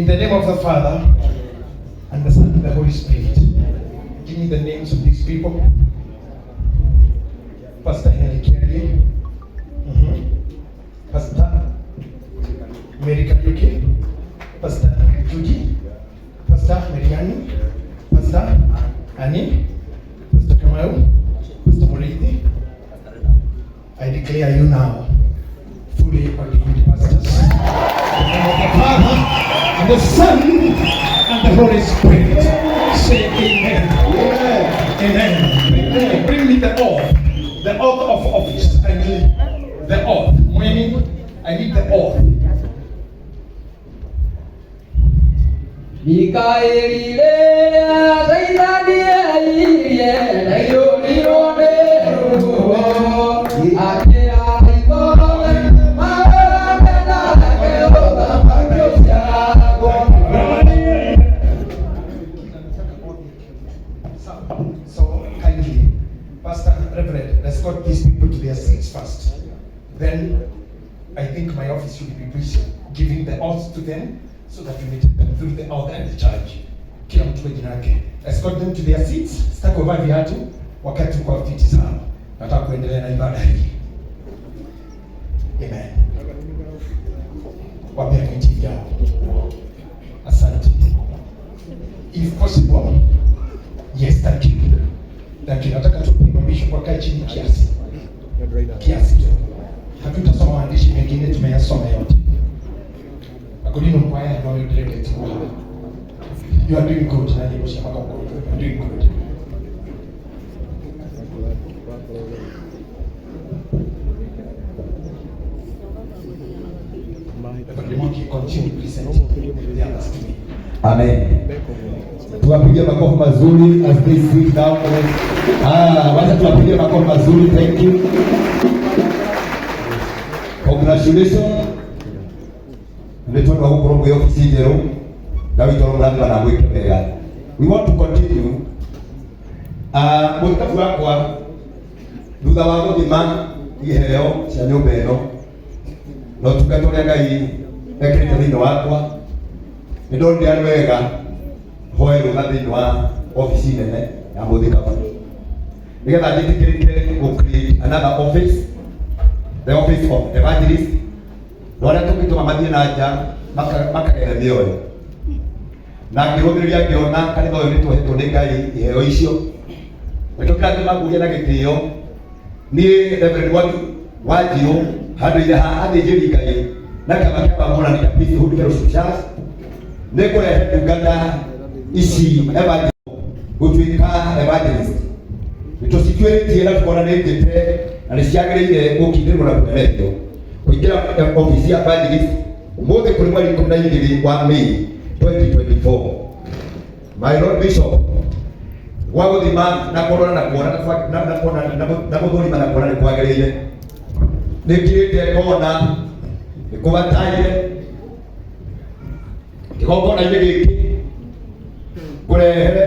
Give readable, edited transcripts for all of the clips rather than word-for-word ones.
In the name of the Father and the Son and the Holy Spirit. Give me the names of these people. Pastor Henry Kiarie. Pastor Mary Kariuki. Pastor Judy. Pastor Mariani. Pastor Annie. Pastor Kamau. Pastor Muriithi. I declare you now fully ordained pastors. In the name of the Father, and the Son, and the Holy Spirit. Say amen. Amen. Bring me the oath. The oath of office. I need the oath. Mweni, I need the oath. Mikaeli rĩrĩa Shaitani eirie na iyũrirwo nĩ ruo, akĩra ithowe mahũrane nake ũthamaki ũciaragwo. So kindly, Pastor Reverend, let's got these people to their seats first. Then I think my office should be busy giving the oath to them so that we may take them through the oath and the charge. Kila mtu kwa jina lake. Escort them to their seats. Sitaki kuvaa viatu wakati uko viti zao. Nataka kuendelea na ibada hii. Amen. Wape viti vyao. Asante. If possible, yes, thank you. Thank you. Nataka tu mabisho wakae chini kiasi. Kiasi tu. Hatutasoma maandishi mengine, tumeyasoma yote. According to choir, no, you did it. You are doing good. Na nyimbo cia makoko. You are doing good. Reverend Mwangi, continue presenting the others to me. Amen. Tuwapige makofi mazuri as they sit down. Ah, wacha tuwapige makofi mazuri. Thank you. Congratulations. Nĩ tondũ wa gũkorwo mwĩ obici njerũ na witũ mũrathima na mwĩke wega. We want to continue. Ah, mũthikabu wakwa thutha wa gũthima iheo cia nyũmba ĩno na ũtungata ũrĩa Ngai ekĩrĩte thĩinĩ wakwa, nĩ ndonire arĩ wega hoe rũtha thĩinĩ wa obici nene ya mũthikabu nĩgetha njĩtĩkĩrĩke gũ create another office, the office of evangelist, na arĩa tũngĩtũma mathiĩ na nja makagethe mĩoyo. Na ngĩrũmĩrĩria ngĩona kanitha ũyũ nĩ tũhetwo nĩ Ngai iheo icio. Nĩkĩo kĩratũma ngurie na gĩtĩo niĩ Reverend Wanjiru handũ-inĩ ha athĩnjĩri Ngai na kĩama kĩa Wamũrani kĩa Priesthood Fellowship Church, nĩ ngũrehe ndungata ici evangelist gũtuĩka evangelist. Nĩ tũcituĩrĩtie na tũkona nĩ njĩte na nĩ ciagĩrĩire gũkindĩrwo na kũnenerio kũingĩra obici ya evangelist ũmũthĩ kũrĩ mweri 12 wa May 2024. My Lord Bishop, gwa gũthima na kũrora na kuona na kuona na gũthũrima na kuona nĩ kwagĩrĩire, nĩ ngirĩte ngona nĩ kũbataire kĩgongona-inĩ gĩkĩ ngũrehere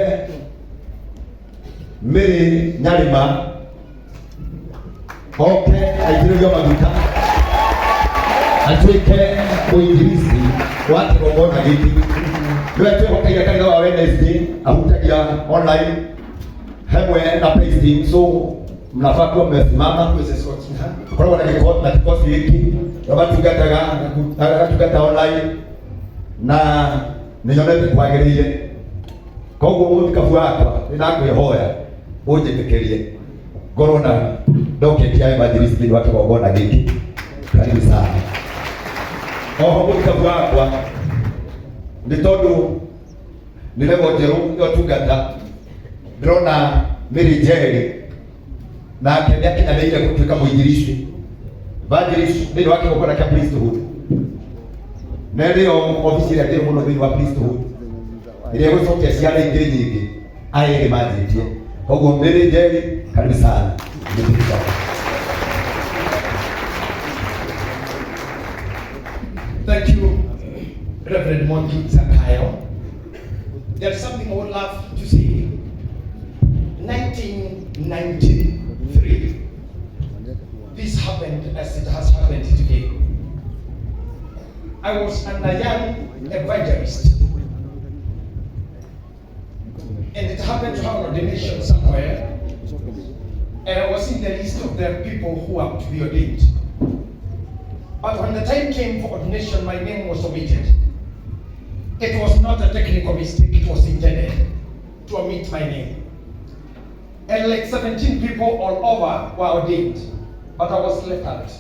Mary Nyarima oke aitĩrĩrio maguta atuĩke mũinjilisti wa kĩgongona gĩkĩ. Nĩwe twĩhokeire kanitha wa Wednesday, ahutagia online hamwe na praise team, so mnafaa kuwa mmesimama. Koragwo na gĩko na kĩkosi gĩkĩ na matungataga agatungata online na nĩ nyonete kwagĩrĩire. Koguo mũthikabu wakwa, nĩ ndakwĩhoya ũnjĩtĩkĩrie ngorwo na docket ya evangelist thĩinĩ wa kĩgongona gĩkĩ. Karibu sana. Oho mũthikabu wakwa, nĩ tondũ nĩ level njerũ ya ũtungata, ndĩrona Mary Njeri nake nĩ akinyanĩire gũtuĩka mũinjilisti evangelist thĩinĩ wa kĩgongona kĩa priesthood, na nĩyo obici ĩrĩa njerũ mũno thĩinĩ wa priesthood ĩrĩa ĩgũcokia ciana ingĩ nyingĩ aya erĩ manjĩtie. Koguo Mary Njeri, karibu sana. Nĩtĩkĩra. Thank you, Reverend Mwangi Zakayo. There's something I would love to say. 1993, this happened as it has happened today. I was a young evangelist. And it happened to have an ordination somewhere. And I was in the list of the people who are to be ordained. But when the time came for ordination, my name was omitted. It was not a technical mistake, it was intended to omit my name. And like 17 people all over were ordained, but I was left out.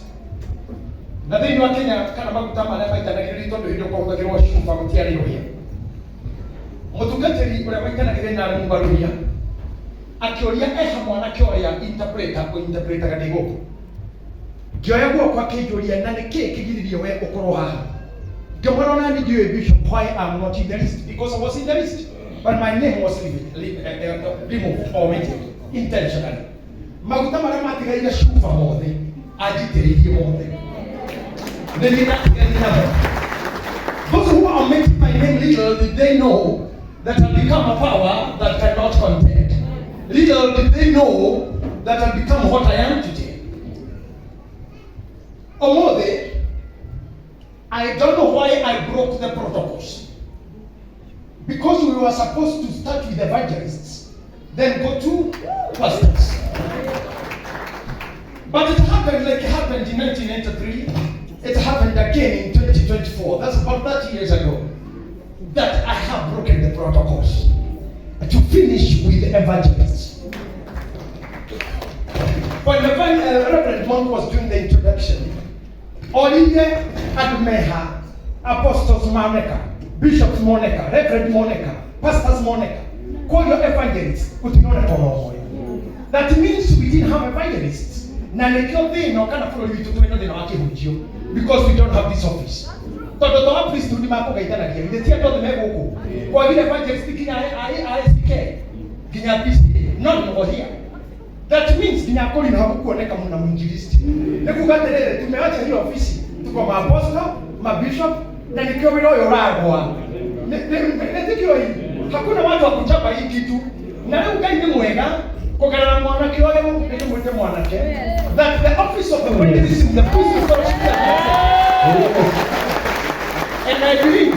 Na thĩinĩ wa Kenya kana maguta marĩa maitanagĩrĩrio tondũ hĩndĩ kũhũthagĩrwo cuba gũtiarĩ rũhĩa. Mũtungatĩri ũrĩa waitanagĩrĩria na arĩ mũbarũria akĩũria eha mwanake ũrĩa interpreter ũinterpretaga ndĩ gũkũ. Ngĩoya guoko akĩnjũria na nĩkĩĩ kĩgiririe we ũkorwo haha. Ngĩmwĩra ona niĩ ndiũĩ, bishop, why I'm not in the list, because I was in the list, but my name was removed or omitted intentionally. Maguta marĩa matigaire cuba mothe anjitĩrĩirie mothe. Nĩ niĩ ndatigarire namo. Those who are omitting my name, little did they know that I've become a power that cannot contend. Little did they know that I've become what I am today. Omothe, I don't know why I broke the protocols. Because we were supposed to start with evangelists, then go to pastors. But it happened like it happened in 1993. It happened again in 2024. That's about 30 years ago. That I have broken the protocols to finish with the evangelists. When the Reverend Monk was doing the introduction, Olivier Admeha, Apostles Moneka, Bishops Moneka, Reverend Moneka, Pastors Moneka, call your evangelists, utinone kono. That means we didn't have evangelists. Na nĩkĩo thĩna kana bũrũri witũ twĩna thĩna wa kĩhunjio, because we don't have this office. Tondũ to priesthood nĩ makũgeithanagia, githĩ ti andũ othe me gũkũ? Kwagire evangelist nginya ICK, nginya PCA, not over here. That means nginya kũrĩ hakukuoneka mũna mwinjilisti. Nĩ kuga atĩrĩrĩ, tumeacha hiyo ofisi, tuko maaposto, mabishop, na nĩkĩo wĩra ũyũ ũragwa. Nĩtikĩo hii. Hakuna watu wa kuchapa hii kitu. Na rĩu Ngai nĩ mwega kũgerera mwanake ũyũ, nĩtũmwĩte mwanake, that the office of the evangelism, the priesthood fellowship. And I believe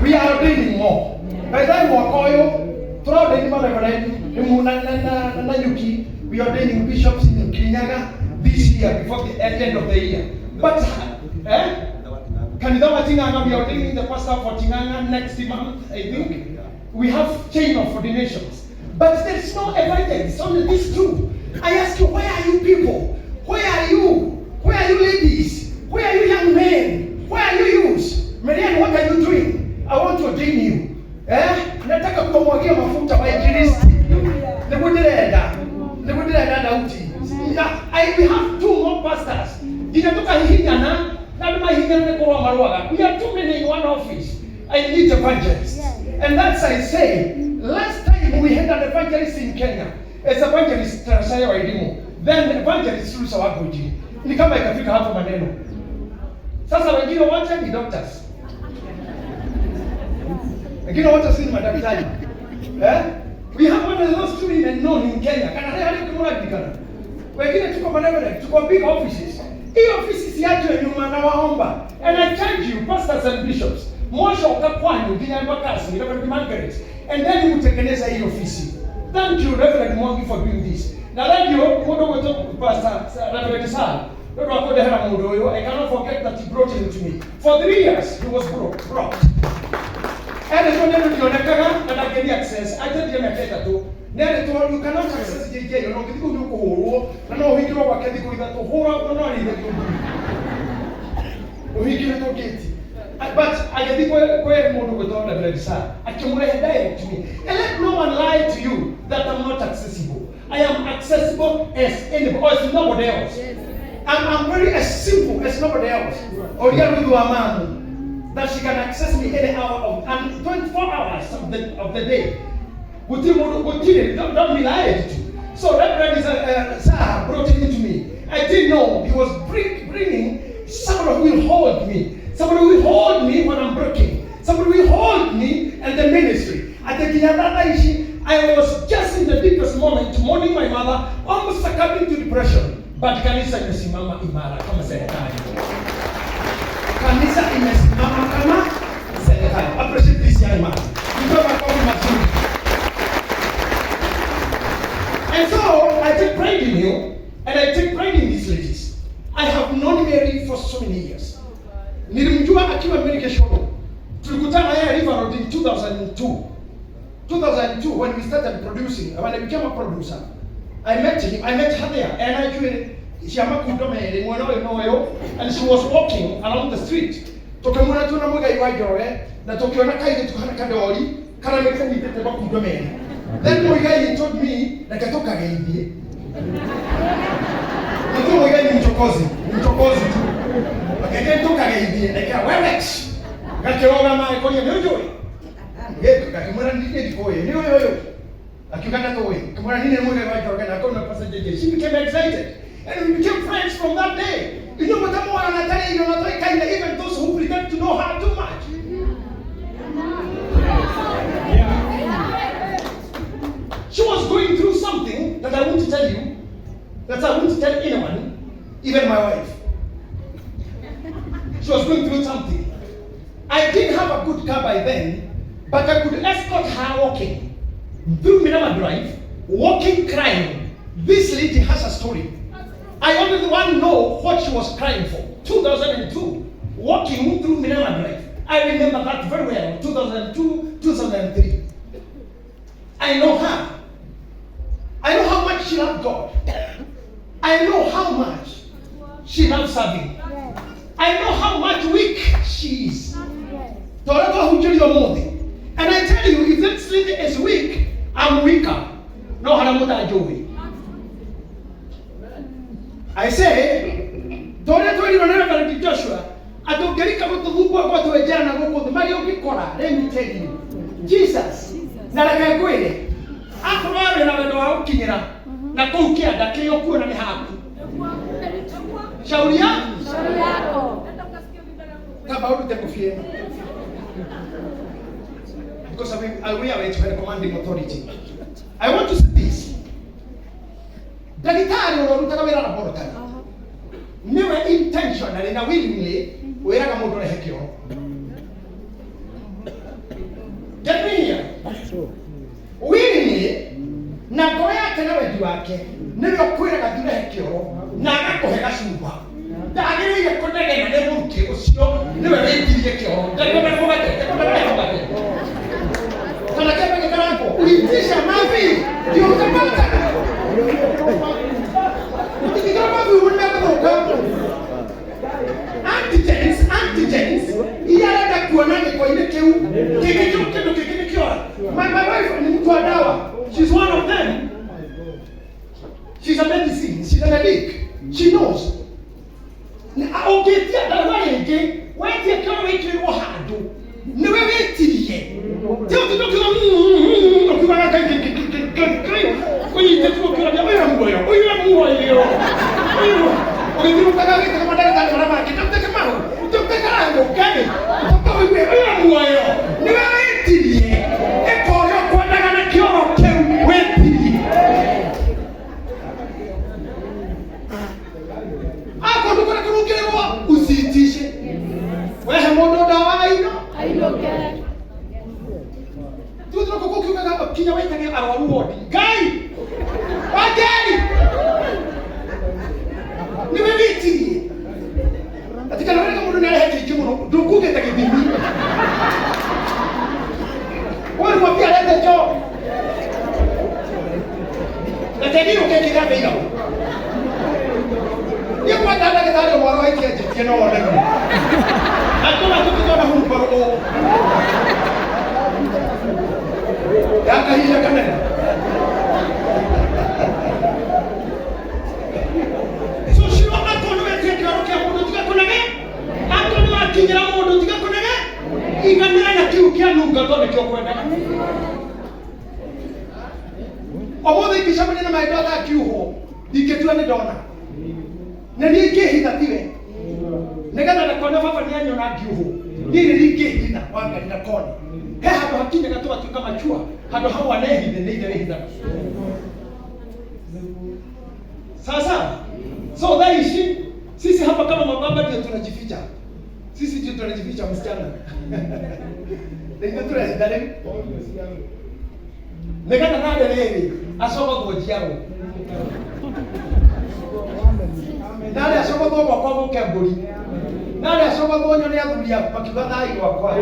we are ordaining more. By the time mwaka ũyũ tũraordain mareverend na Nyuki, we are ordaining bishops in Kirinyaga this year before the end of the year. But eh? Kanitha wa Ting'ang'a, we are ordaining the pastor for Ting'ang'a next month, I think. We have chain of ordinations. But there is no evidence, only these two. I ask you, where are you people? Where are you? Where are you ladies? Where are you young men? Where are you youths? Marianne, what are you doing? I want to ordain you. Eh? Nataka kumwagia mafuta wainjilisti. Nĩguo ndĩrenda. Nĩguo ndĩrenda Daudi. We have two more pastors. Nginya tukahihinyana na andũ mahihinyana nĩ kũrũa marũaga. We are too many in one office. I need evangelists. And that's I say, last time we had an evangelist in Kenya, as evangelist Transaya Wairimu, then evangelist Rusa Waguji. Ni kama ikafika hapo maneno. Sasa wengine wote ni doctors. Wengine wote si ni madaktari. Eh? We have one of those two even known in Kenya. Kana hali kimuragikana. Wengine tuko maneno, tuko big offices. Hii ofisi siachwe nyuma na waomba. And I charge you, pastors and bishops, mwacoka kwanyu nginya Embakasi, Reverend Margaret, and then mutengeneza hii ofisi. Thank you, Reverend Mwangi, for doing this. Na radio mundu gwitwo Pastor Reverend Sir ndu akundehera mundu uyu. I cannot forget that he brought him to me. For 3 years he was broke brought erĩtwo nĩ andũ ndionekaga na ndangĩthi access aitĩrĩrie mĩaka 3 nĩerĩtwo, "You cannot access JJ ona ũngĩthiĩ kũu nĩ ũkũhũrwo na no ũhingĩrwo gwake thikũ 3 hũragwo no arĩithagio ngui ũhingĩrĩtwo gate." But agĩthiĩ kwĩ mũndũ gwĩtwo Reverend Sir akĩmũrehe direct to me. And let no one lie to you that I'm not accessible. I am accessible as anybody or as nobody else. I'm very as simple as nobody else. Oria Ruth wa mamu that she can access me any hour of and 24 hours of the day. Gutiri mundu gutiri, don't be lied to. So Reverend Sir brought him to me. I didn't know he was bringing somebody who will hold me. Somebody who will hold me when I'm breaking. Somebody who will hold me and the ministry. At the Kinyarwanda ici, I was just in the deepest moment, mourning my mother, almost succumbing to depression. But kanisa imesimama imara kama serikali. Kanisa imesimama. 2002. 2002 when we started producing, when I became a producer, I met him, I met her there, and I cia makundo merĩ mwena ũyũ na ũyũ, and she was walking along the street. Tũkĩmuona tuona Muigai wa Njoroge na tũkĩona kairĩtu kahana kadori karĩa nĩ kanyitĩte makundo merĩ. Then Muigai told me, reke tũkageithie. Nĩkĩo Muigai ni mchokozi, ni mchokozi tu. Reke tũkageithie, reke wewe gakĩrũgama agĩkũria nĩ ũnjũĩ? Gakĩmwĩra niĩ ndikũĩ, nĩ ũyũ ũyũ. Akiuga ndatũĩ. Akĩmwĩra niĩ nĩ Muigai wa Njoroge na akona Pastor JJ. She became excited. And we became friends from that day. You know, mutamuona na tare you know, kind even those who pretend to know her too much. She was going through something that I won't tell you, that I won't tell anyone, even my wife. She was going through something. I didn't have a good car by then, but I could escort her walking through Minama Drive, walking crying. This lady has a story. I only one know what she was crying for. 2002, walking through Minama Drive. I remember that very well. 2002, 2003. I know her. I know how much she loved God. I know how much she loves serving. I know how much weak she is. Torah twahunjĩrio ũmũthĩ. And I tell you, if this lady is weak, I'm weaker. No harĩa mũtanjũĩ. I say, torĩa twerirwo nĩ Reverend Joshua, atĩ ũngĩrika gũtũthumbũra gwatwenjera na gũkũ thĩ marĩa ũngĩkora, let me tell you, Jesus, na reke ngwĩre, akorwo wĩ na wendo wa gũkinyĩra na kũu kĩanda kĩrĩa ũkuona nĩ haku. Shauri ya Shauri yako. kaba urute kofia ĩno. Because I wear it when commanding authority. I want to say this. Ndagĩtarĩ ũrĩa ũrutaga wĩra laboratory nĩwe intentionally na willingly wĩraga mũndũ rehe kĩoro. Get me here. Willingly na ngoro yake na wendi wake nĩwe ũkwĩraga thiĩ ũrehe kĩoro na agakũhe gacuba. Ndagĩrĩire kũnegena nĩ mũrukĩ ũcio nĩwe wĩtirie kĩoro. Ndakwenda mũgate, ndakwenda mũgate. Kana kembe gĩkarangwo, uliitisha mavi ndio utapata. Ukitikira mavi unagũka. Antigens, antigens, iria arenda kuona gĩko-inĩ kĩu, kĩngĩ kĩu kĩndũ kĩngĩ nĩkĩora. My wife ni mtu wa dawa. She's one of them. She's a medicine, she's an addict. She knows. Ũngĩtia ndawa rĩngĩ, wetie kĩoro wĩkĩrĩrwo handũ, nĩwe wĩtirie. Ti ũtinde ũkiuga ũkiugaga ũnyitĩtwo ũkĩũragia ũyũ muoyo, ũyũ muoyo, ũyũ ũgĩthiũrũrũkaga ũgĩtaga mandagĩtarĩ marĩa mangĩ, Dr. Kamau, Dr. Karango, Kevin, Dr. Ũigue, ũyũ muoyo, nĩwe wĩtirie. Ĩka ũrĩa ũkwendaga na kĩoro kĩu wĩtirie. Akorwo ndũkwenda kũrũngĩrĩrwo, usiitishe. Wehe mũndũ ndawa aino Ainũke. tuthira kũkũ kiugaga kinya waitage arwaru wodi ngai wangeri nĩwe wĩtirie atĩ kana wĩraga mũndũ nĩ arehe kĩingĩ mũno ndũkugĩte gĩthimi wewe mwambie alete choo reke niĩ ũke kĩgambe igau niĩ kwenda ndagĩtarĩ ũmwe aroetie njĩtie no one no akĩona tũkĩtona hurumbarũ ũũ ya kahinda kanene so cio akorwo nĩ wetie kĩoro kĩa mũndũ tiga kũnege akorwo nĩ wakinyĩra mũndũ tiga kũnege iganĩra na kĩu kĩanunga tondũ nĩkĩo kwendaga ũmũthĩ ingĩcemania na maĩ ndota akiuhwo ndingĩtua nĩ ndona na niĩ ingĩhitha tiwe nĩgetha ndakone baba nĩ anyona ngiuhwo niĩ nĩ ingĩhitha wangari ndakone he handũ hakinyaga tũgatuĩka machua handũ hau anehithe nĩ ithe wĩhithaga sasa so thaa ici sisi hapa kama mababa ndio tunajificha sisi ndio tunajificha msichana nĩ ithuĩ tũrehitha rĩu nĩgetha narĩ rĩrĩ acogotwo njiarwo narĩ acogotwo gwakwa gũke mbũri narĩ acogotwo nyone athuri aku makiuga thai gwakwa.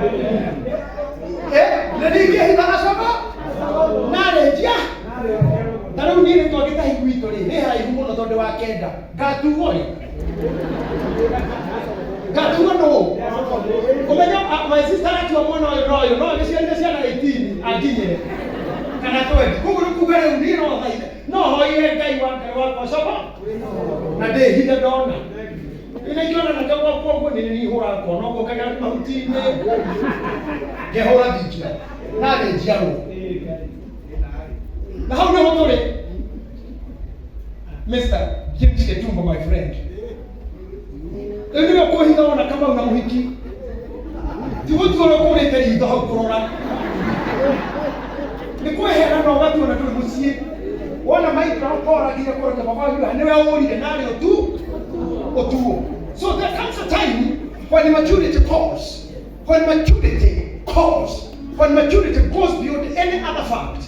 Na ningĩhitha acoka narĩnjia ta rĩu niĩ nĩ twagĩtahi gwitũ rĩ nĩ haraihu mũno tondũ wa kenda ngatuo rĩ ngatuo nũ ũmenye my sister atua mwana ũyũ no ũyũ no agĩciarire ciana 18 anginyĩre kana 20 koguo nĩ kuga rĩu niĩ no thaithe no hoire Ngai wa Ngai wakwa coka na ndĩhithe ndona ina ingĩona na gwakwa ũguo nĩ niĩ hũraga kona ũguo ngagera mahuti-inĩ ngehũra thingira narĩ njiarwo na hau nĩho tũrĩ. Mr. James Ketumbo, my friend, rĩu nĩwe kũhitha wona Kamau na mũhiki ti gũtua ũrĩa ũkũrĩte ritho hau kũrora nĩ kwehera na ũgatuona ndũrĩ mũciĩ wona maikara ũkoragire kũrora baba wanyu nĩwe ũrire narĩ ũtu ũtuo. So there comes a time when maturity calls, when maturity calls, when maturity goes beyond any other fact.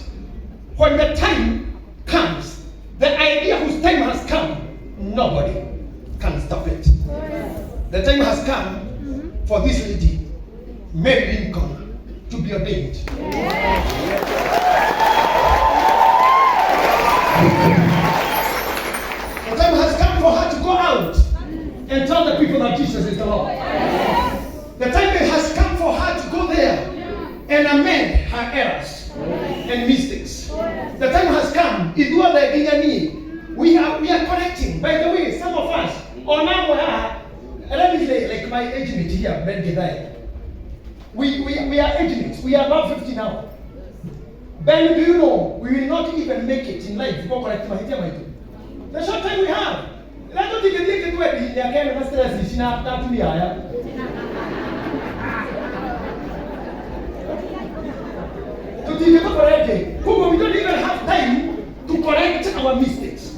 When the time comes, the idea whose time has come, nobody can stop it. The time has come for this lady, Mary Lincoln, to be ordained. The time has come for her to go out and tell the people that Jesus is the Lord. The time has come for her to go there and amend her errors and mistakes. The time has come. Ithuothe nginya niĩ, we are correcting. By the way, some of us, on our, let me say, like my age mate here, Ben Githai, we are age mates. We are above 50 now. Ben, do you know we will not even make it in life? Go correct mahĩtia maitũ. The short time we have. Na tũtingĩthiĩ gĩtwendi mĩaka ĩno na stress ici na atumia aya. Tũtingĩtũkorete. Koguo we don't even have time to correct our mistakes.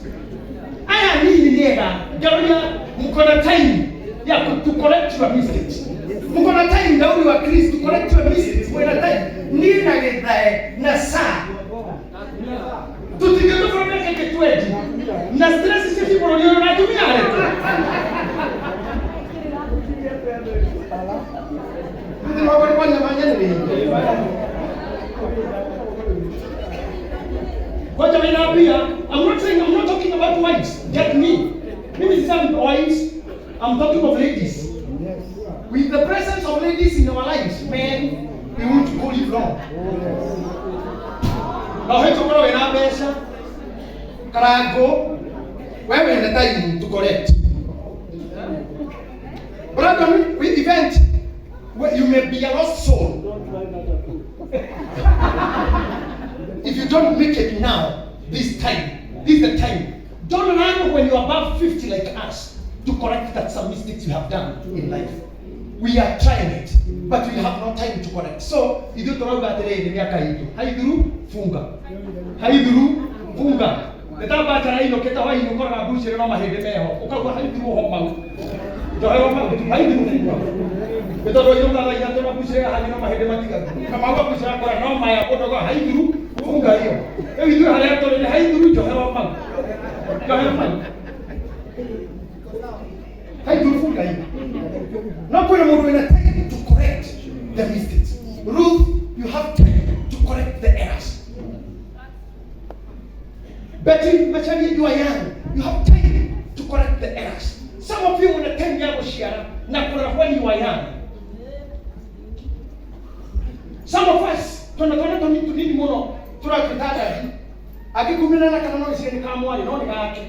Aya nini nĩega ngaroria mko na time ya to correct your mistakes. Mko na time Daudi wa Kristo to correct your mistakes. Mwena time niĩ na gĩthae na saa tũtingĩtũkorwo mĩaka ĩngĩ 20 na stress icio ci bũrũri ũyũ na atumia arĩkũ. Thĩ wakwa nĩ kwanya manyanĩrĩire. Kwaja winaambia, I'm not saying, I'm not talking about wives. Get me. Mimi sisemi wives. I'm talking of ladies. With the presence of ladies in our lives, men, we want to go live long. Na ũhĩtũ ũkorwo wĩna mbeca, karango, we wĩna time to correct. Brandon, with event, where you may be a lost soul. If you don't make it now, this time, this is the time. Don't run when you're above 50 like us to correct that some mistakes you have done in life. We are trying it, but we have no time to correct. So, ithuĩ tũrauga atĩrĩrĩ mĩaka itũ, haithuru funga, haithuru funga. Nĩ ta bachara inũkĩte hwainĩ ũkoraga mbucĩrĩ no mahĩndĩ meho, ũkauga haithuru ho mau. Njoherwo mau, haithuru funga. Nĩ tondũ inũka thaa ithatũ na mbucĩrĩ yahanyu no mahĩndĩ matigaru. Kamau mbucĩrĩ akora no maya kũndogo haithuru funga hiyo. Rĩu ithuĩ harĩa tũrĩ nĩ haithuru njoherwo mau. Njoherwo mau. Haithuru funga hiyo. No kwĩna mũndũ wĩna time to correct the mistakes. Ruth, you have time to correct the errors. Betty Macharia, you are young. You have time to correct the errors. Some of you muna time ya gũciara na kũrora when you are young. Some of us twana twana tũnini tũnini mũno tũratuĩka daddy angĩkumĩrana kana no ĩcirie nĩ ka mwarĩ no nĩ gake.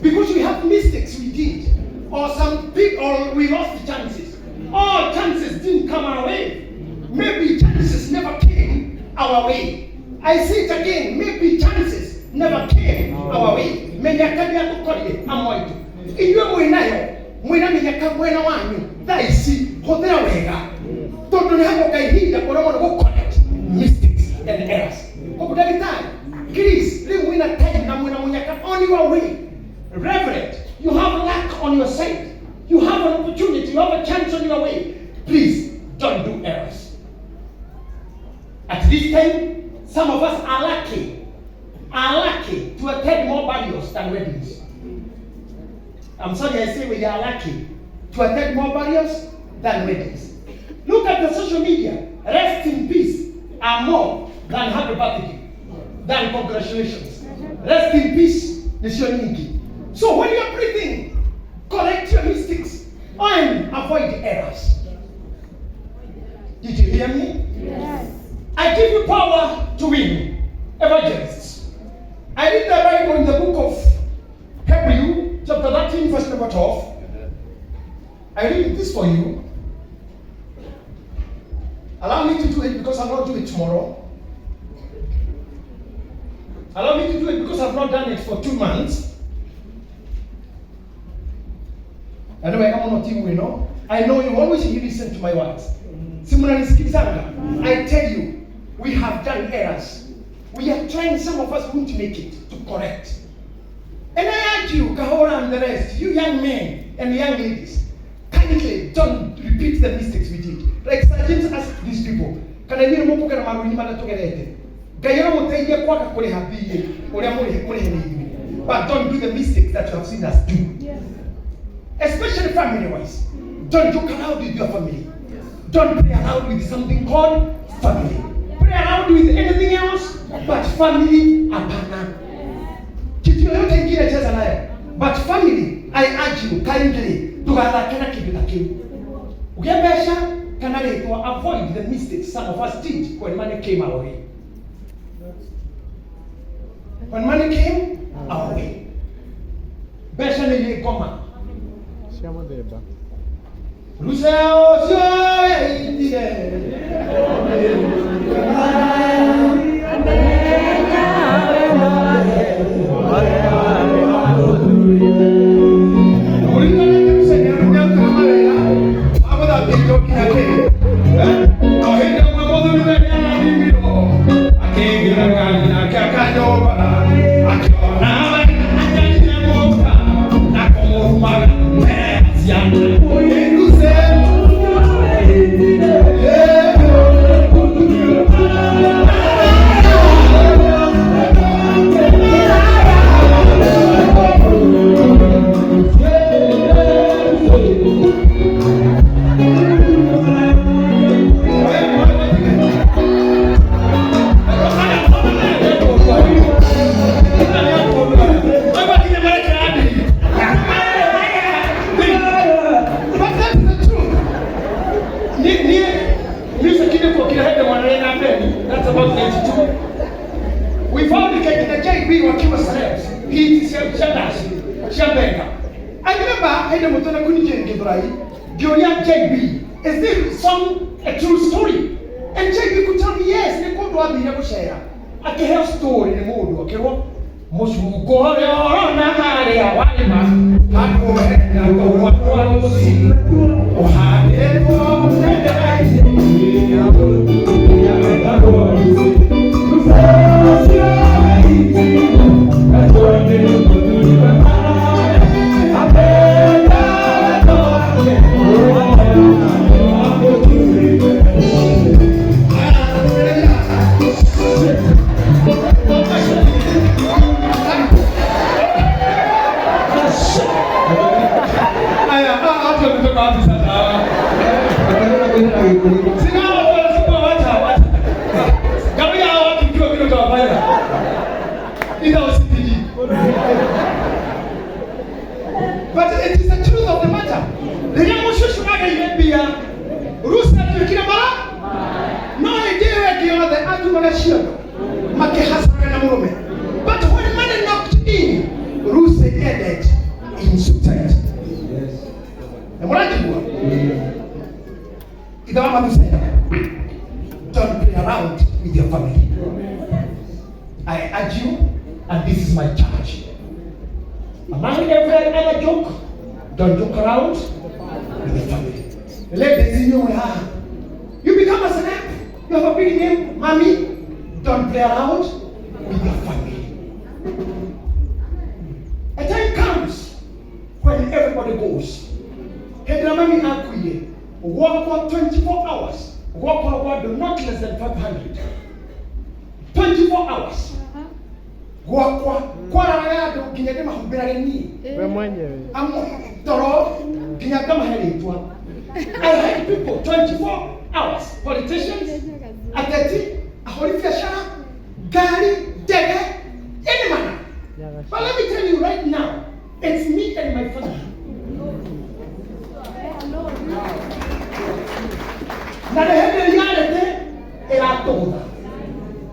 Because we have mistakes we did, or some big, or we lost chances. Or chances didn't come our way. Maybe chances never came our way. I say it again, maybe chances never came our way. Mĩnyaka nĩatũkorire amwe aitũ. Inyuĩ mwĩnayo, mwĩna mĩnyaka mwena wanyu, thaa ici hũthĩra wega. Tondũ nĩ hagoka ihinda ũremwo nĩ gũ-correct mistakes and errors. Koguo ndagĩtarĩ, please, rĩu mwĩna time na mwĩna mũnyaka on your way. Reverend, you have luck on your side. You have an opportunity, you have a chance on your way. Please don't do errors. At this time, some of us are lucky to attend more burials than weddings. I'm sorry I say we are lucky to attend more burials than weddings. Look at the social media. Rest in peace are more than happy birthday, than congratulations. Rest in peace nĩcio nyingĩ. So when you are breathing, correct your mistakes and avoid errors. Did you hear me? Yes. I give you power to win. Evangelists. I read the Bible in the book of Hebrew, chapter 13, verse number 12. I read this for you. Allow me to do it because I'll not do it tomorrow. Allow me to do it because I've not done it for 2 months. Anyway, I'm not you know. I know you always listen to my words. Si mnanisikilizanga? I tell you, we have done errors. We are trying, some of us won't make it, to correct. And I urge you, Kahora and the rest, you young men and young ladies, kindly don't repeat the mistakes we did. Like Sir James asked these people, kana inyuĩ mũkũgera marũi marĩa Ngai aramũteithia kwaga kũrĩha thiirĩ ũrĩa mũrĩhe nĩ ithuĩ. But don't do the mistakes that you have seen us do. Especially family wise. Don't joke around with your family. Don't play around with something called family. Play around with anything else, but family, hapana. Kitu yoyote ingine cheza nayo. But family, I urge you kindly, ndũgathake na kĩndũ ta kĩu. Ũgĩe mbeca kana rĩtwa, avoid the mistakes some of us did when money came our way. When money came our way. Mbeca nĩ irĩ ngoma. Cia mũthemba. Ruca ũcio yaitire. Amenya wendo wake. Ũririkane Ruca nĩarutaga mawĩra ma gũthambia indo nginya kĩ. O hĩndĩ ĩmwe mũthuri we nĩarathimirwo, akĩingĩra ngari nake akanyũmba, akĩona atarire mũka na kũmũrumaga mbere ya ciana. Ruca, But that's the truth. Music ile kwa kila hede mwanarena mbele. That's about 92. We found kina JB wakiwa celebs. Hii Shabash, Shabeka. I remember hede mutona kuni Githurai. Ngĩũria JB, is this song a true story? And JB could tell me yes, nĩ kũndũ athire gũcera. Akĩheo story nĩ mũndũ akĩrwo mũcungo ũrĩa ũrona harĩa warĩma handũ hena kũgwatwo rũci ũhandĩtwo bendera-inĩ. Aya, watu wametoka wapi sasa hawa? Sina watu wanasema wacha, wacha. Gawia hawa watu mkiwa vile utawafanya. Ila usipiji. But it is the truth of the matter. Rĩrĩa mũcũcũ ageire mbia, Rusi atuĩkire mara no hĩndĩ ĩyo ĩngĩ yothe atumaga ciondo makĩhacaga na mũrũme. But when money knocked in, Rusi ended in suicide. Na mũranjigua? Ithe wa Mathusela, don't play around with your family. I urge you, and this is my charge. Among every other joke, don't joke around with the family. Ladies, you are. You become a celeb. You have a big name, mommy. Don't play around with your family. A time comes when everybody goes. Hĩndĩ ĩrĩa mami akuire, gwakwa 24 hours, gwakwa gwa andũ not less than 500. 24 hours. Gwakwa kwararaga andũ nginya ndĩmahumbĩrage niĩ. We mwenyewe. Amwe toro nginya ngamahe rĩtwa. I hate people 24 hours. Politicians, ateti, ahũri biacara, ngari, ndege, any manner. But let me tell you right now, it's me and my family. Na nĩ hĩndĩ reality ĩratũgũtha.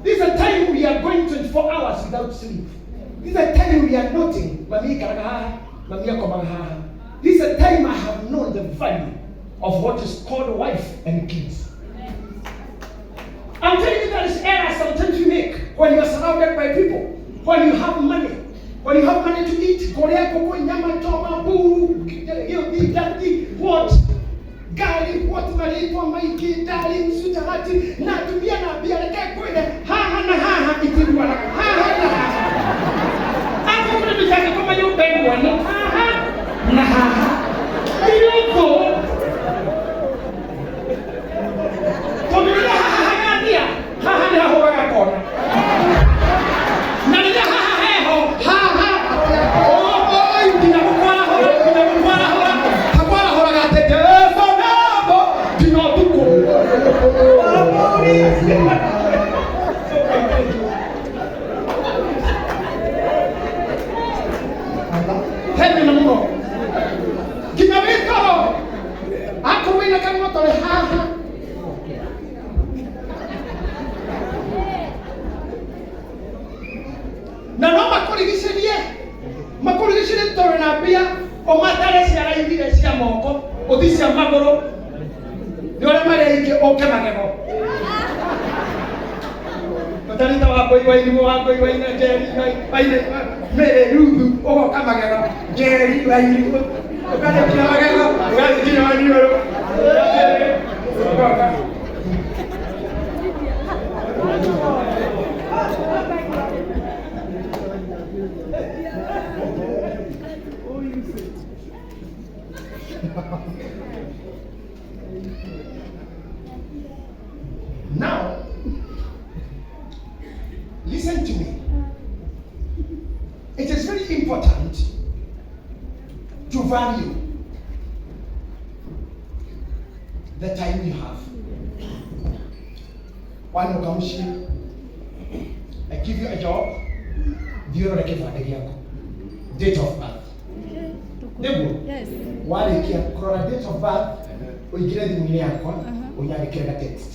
This is a time we are going 24 hours without sleep. This is a time we are noting, mami ikaraga haha, mami akomaga haha. This is a time I have known the value of what is called wife and kids. I'm telling you there is error sometimes you make when you are surrounded by people, when you have money, when you have money to eat, kũrĩa ngũkũ, nyama choma, mburu, gĩũthi, ndati, what? Ngari, what marĩtwa maingĩ, darling, sweetheart, na atumia na mbia, reke ngwĩre, haha na haha itiguanaga, haha na haha. Akorwo kũrĩ mĩchangĩko manyũmba ĩmwe, no haha na haha. Irũngũ. Tondũ rĩrĩa haha hagathia, haha nĩ hahũraga kona. Na rĩrĩa haha heho, haha, oi, nginya gũkwarahũra, nginya gũkwarahũra, hakwarahũraga atĩ Jesũ namo, nginya ũtukũ. Hene na mũno. Nginya wĩ toro, akorwo wĩna kang'otore haha, na no makũrigicĩrie makũrigicĩrie tondũ na mbia ũmatare ciara ithire cia moko ũthi cia magũrũ nĩ ũrĩa marĩa ingĩ ũke magego ũtarita wa Wairimũ wa Waina Njeri Waina Mary Ruthu ũgoka magego Njeri Wairimũ ũkarĩkia magego ũgathiĩ nginya maniũrũ ũgoka. Now, listen to me. It is very important to value the time you have. Wanoka muciĩ, I give you a job, thiĩ ũrore kĩbandĩ gĩaku, date of birth. Nĩguo? Yes. Warĩkia kũrora date of birth, ũingĩre thimũ-inĩ yakwa, ũnyandĩkĩre ga text.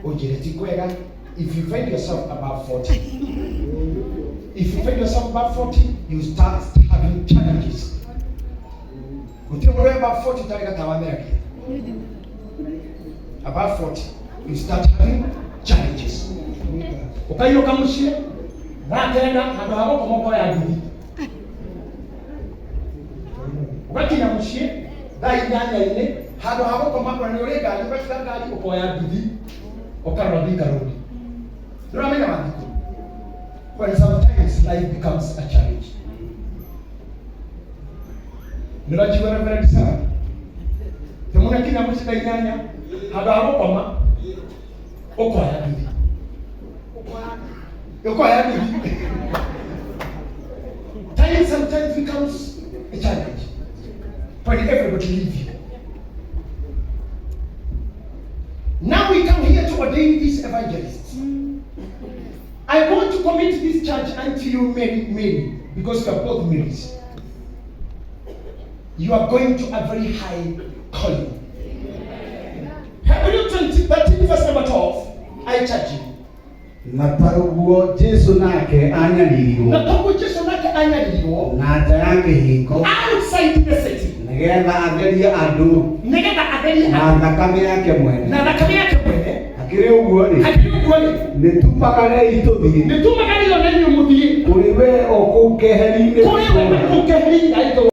Ũnjĩre ti kwega. If you find yourself above 40, if you find yourself above 40, you start having challenges. Gũtirĩ mũndũ wĩ above 40 ũtarĩ gatawa meragia. Above 40, you start having challenges. Ũkainũka mũciĩ thaa 9, handũ ha gũkoma ũkoya nduthi. Ũgakinya mũciĩ thaa 8-inĩ, handũ ha gũkoma, ona nĩ ũrĩ ngari, ũgatiga ngari ũkoya nduthi ũkarora Thika Road. Ndũramenya mathikũ. When sometimes life becomes a challenge. Nĩũranjigua, Reverend Sarah? Tĩmũna kinya mũciĩ thaa 8, handũ ha gũkoma ũkoya nduthi. Ũkoya nduthi. Time sometimes becomes a challenge when everybody leave you. Now we come here to ordain these evangelists. I want to commit this church unto you, Mary, Mary, because you are both Marys. You are going to a very high calling. Hebrew 20, 13, verse number 12. I charge you. Na taruguo Jesu nake anyaririrwo Na toguo Jesu nake anyaririrwo na nja ya kĩhingo outside the city, nĩgetha atherie andũ nĩgetha atherie na andũ thakame yake mwene. Na thakame yake mwene. Hakĩrĩ ũguo rĩ, Hakĩrĩ ũguo rĩ, nĩtumaganei tũthiĩ nĩtumaganĩrio na inyuĩ mũthiĩ kũrĩ we o kũu keheri-inĩ kũrĩ we kũu keheri-inĩ.